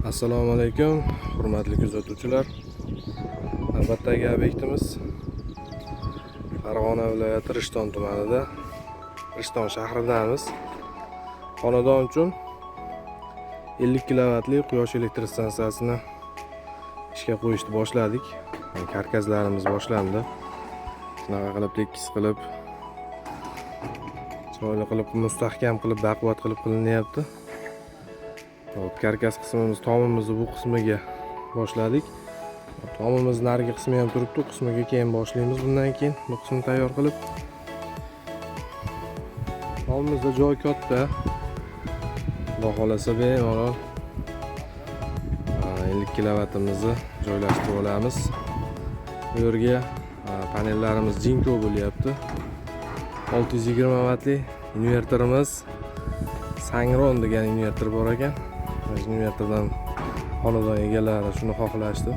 Assalomu alaykum, hurmatli kuzatuvchilar. Navbatdagi obyektimiz Farg'ona viloyati Rishton tumanida, Rishton shahridamiz. Xonadon uchun 50 kilovatli quyosh elektr stansiyasini ishga qo'yishni boshladik. Karkaslarimiz boshlandi. Shunaqa qilib tekis qilib, chiroyli qilib, mustahkam qilib, baquvvat qilib qilinyapti. Hop, karkas qismimiz, tomimizni bu qismiga boshladik. Tomimiz narigi qismi ham turibdi, u qismiga keyin boshlaymiz bundan keyin bu qismni tayyor qilib. Tomimizda joy katta. Xudo xohlasa bemalol 50 kilovatimizni joylashtirib olamiz. Bu yerga panellarimiz Jinko bo'lyapti. 620 vatli invertorimiz Sangron degan invertor bor ekan. Invertordan xonadon egalari shuni xohlashdi.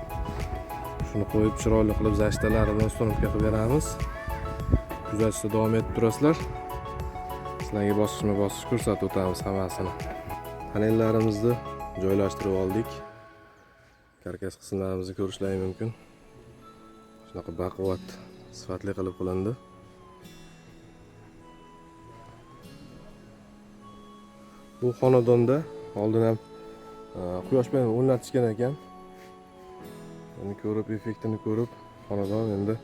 Shuni qo'yib chiroyli qilib защита laridan установка qilib beramiz. Kuzatishda davom etib turasizlar. Sizlarga bosqichma-bosqich ko'rsatib o'tamiz hammasini. Panellarimizni joylashtirib oldik. Karkas qismlarimizni ko'rishlaring mumkin. Shunaqa baquvvat, sifatli qilib qilindi. Bu xonadonda oldin ham quyosh panel o'rnatishgan ekan. Uni ko'rib, effektini ko'rib, xonadon endi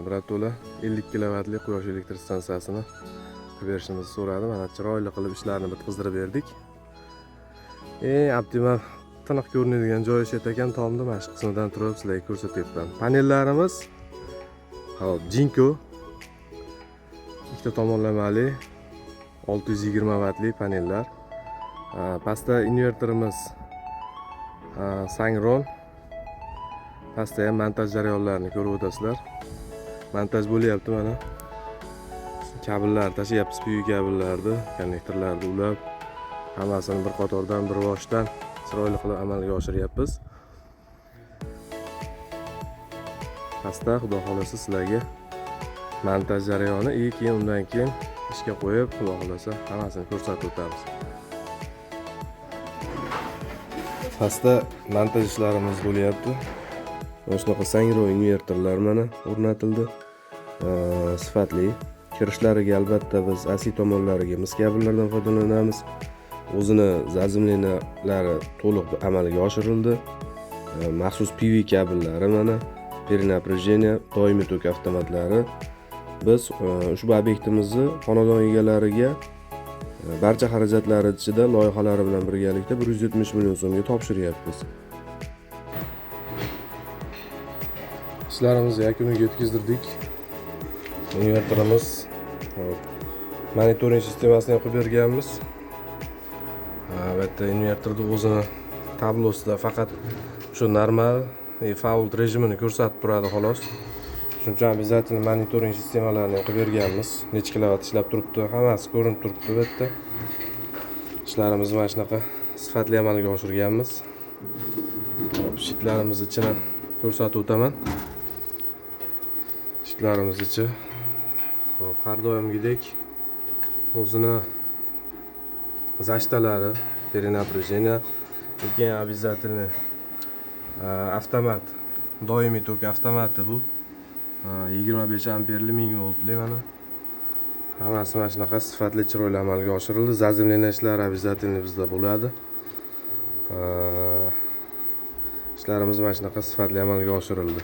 birato'la 50 kilovatli quyosh elektr stansiyasini qilib berishimizni so'radi. Mana chiroyli qilib ishlarni bitqizdirib berdik. Eng optimal tiniq ko'rinadigan joyi shu ekan, tomda mana shu qismidan turib sizlarga ko'rsatyapman. Panellarimiz hop, Jinko ikkita tomonlamali 620 vatli panellar. Pastda invertorimiz Sangron. Pastda ham montaj jarayonlarini ko'rib o'tasizlar. Montaj bo'lyapti mana. Kabellar tashlayapmiz, PV kabellarni, konnektorlarni ulab, hammasini bir qatordan, bir boshdan chiroyli qilib amalga oshiryapmiz. Pastda xudo xohlasa sizlarga montaj jarayoni и keyin undan keyin ishga qo'yib, xudo xohlasa hammasini ko'rsatib o'tamiz. Pastda montaj ishlarimiz bo'lyapti. Mana shunaqa Sangro invertorlar mana o'rnatildi. Sifatli. Kirishlariga albatta biz AC tomonlariga mis kabellardan foydalanamiz. O'zini заземления lari to'liq amalga oshirildi. Maxsus PV kabellari mana перенапряжение, doimiy tok avtomatlari. Biz ushbu obyektimizni xonadon egalariga barcha xarajatlari ichida loyihalari bilan birgalikda 170 million so'mga topshiryapmiz. Ishlarimizni yakuniga yetkazdirdik. Invertorimiz, hop, monitoring sistemasini ham qilib berganmiz. Bu yerda invertorni o'zini tablosida faqat shu normal fault rejimini ko'rsatib turadi xolos. Shuning uchun обязательно monitoring sistemalarini ham qilib berganmiz. Necha kilovat ishlab turibdi, hammasi ko'rinib turibdi bu yerda. Ishlarimizni mana shunaqa sifatli amalga oshirganmiz. Hop, щит larimiz ichini ko'rsatib o'taman. Щит larimiz ichi hop, har doimgidek o'zini защита lari, перенапряжение, keyin обязательно avtomat, doimiy tok avtomati bu. 25 amperli 1000 voltli mana. Hammasi mana shunaqa sifatli, chiroyli amalga oshirildi. Заземление ishlari обязательно bizda bo'ladi. Ishlarimiz mana shunaqa sifatli amalga oshirildi.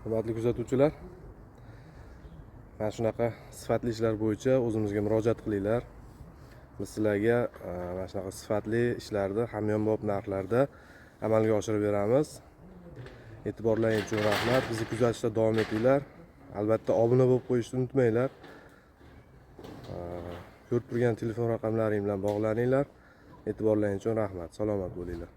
Hurmatli kuzatuvchilar, mana shunaqa sifatli ishlar bo'yicha o'zimizga murojaat qilinglar. Biz sizlarga mana shunaqa sifatli ishlarni hamyonbop narxlarda amalga oshirib beramiz. E'tiborlaring uchun rahmat. Bizni kuzatishda davom etinglar. Albatta obuna bo'lib qo'yishni unutmanglar. Ko'rib turgan telefon raqamlaring bilan bog'laninglar. E'tiborlaring uchun rahmat. Salomat bo'linglar.